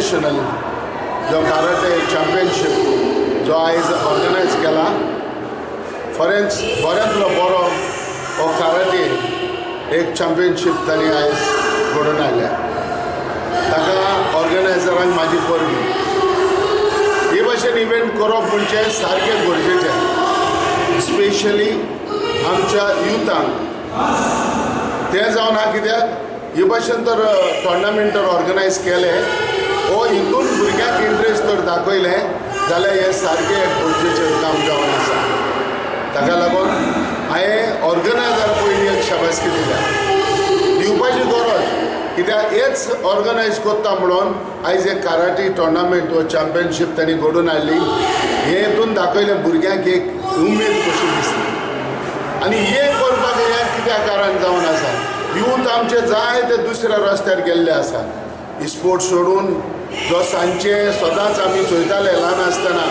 International जो karate championship जो आयज ऑर्गनायज केला, फरेंच बऱ्यांतलो बरो हो कराटे एक चॅम्पियनशीप तांणी आयज घडोवन हाडल्या. ताका ऑर्गनायझरांक म्हाजी परबी. हे भाशेन इव्हेंट करप म्हणजे सारकें गरजेचें, स्पेशली आमच्या युथांक. तें जावन आहा कित्याक हे भाशेन तर टोर्नामेंट तर ऑर्गनायज केले वो हितून भुरग्यांक इंट्रस्ट तर दाखयलें जाल्यार हें सारकें गरजेचें काम जावन आसा. ताका लागून हांवें ऑर्गनायझर पयलीं एक शाबासकी दिल्या, दिवपाची गरज कित्याक हेच ऑर्गनायज करता म्हणून आयज एक कराटे टोर्नामेंट वो चॅम्पियनशीप तांणी घडोवन हाडली. हे हितून दाखयलें भुरग्यांक एक उमेद कशी दिसली आनी हें करपाक हें कित्याक कारण जावन आसा. यूथ आमचे जाय ते दुसऱ्या रस्त्यार गेल्ले आसा. स्पोर्ट्स सोडून जो सांजचे सदांच आमी चोयताले ल्हान आसतना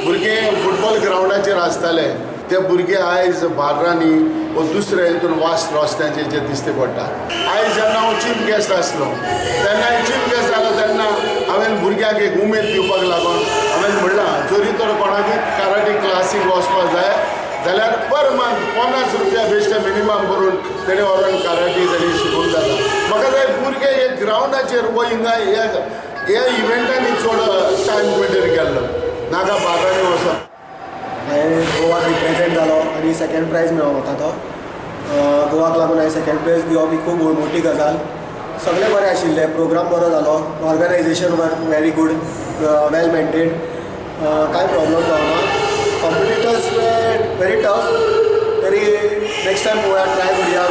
भुरगे फुटबॉल ग्रावंडाचेर आसताले, ते भुरगे आयज बार्रांनी वो दुसऱ्या हितून वास रस्त्यांचेर जे दिसते पडटा. आयज जेन्ना हांव चीफ गेस्ट आसलो तेन्ना चीफ गेस्ट जालो तेन्ना हांवें भुरग्यांक एक उमेद दिवपाक लागून हांवें म्हणलां जरी तर कोणाकूय कराटे क्लासीक वचपाक जाय जाल्यार पर मंथ 50 रुपया बेश्टे मिनिमम भरून तेणें व्हरून कराटे तेणी शिकूंक जाता. म्हाका जाय भुरगे एक ग्रावंडाचेर वो हिंगा ह्या इव्हेंटांनी चड टायम मेंटेन केल्लो नाका बार्रांनी वचप. हांवें गोवाक रिप्रेजेंट जालो आनी सेकेंड प्रायज मेळ्ळो म्हाका तो. गोवाक लागून हांवें सेकेंड प्रायज दिवप ही खूब मोठी गजाल. सगळें बरें आशिल्लें, प्रोग्राम बरो जालो, organisation were very good, well maintained, कांय प्रॉब्लम जावना. कॉम्पिटिटर्स वेर व्हेरी टफ, तरी नेक्स्ट टायम पळोवया, ट्राय करुया.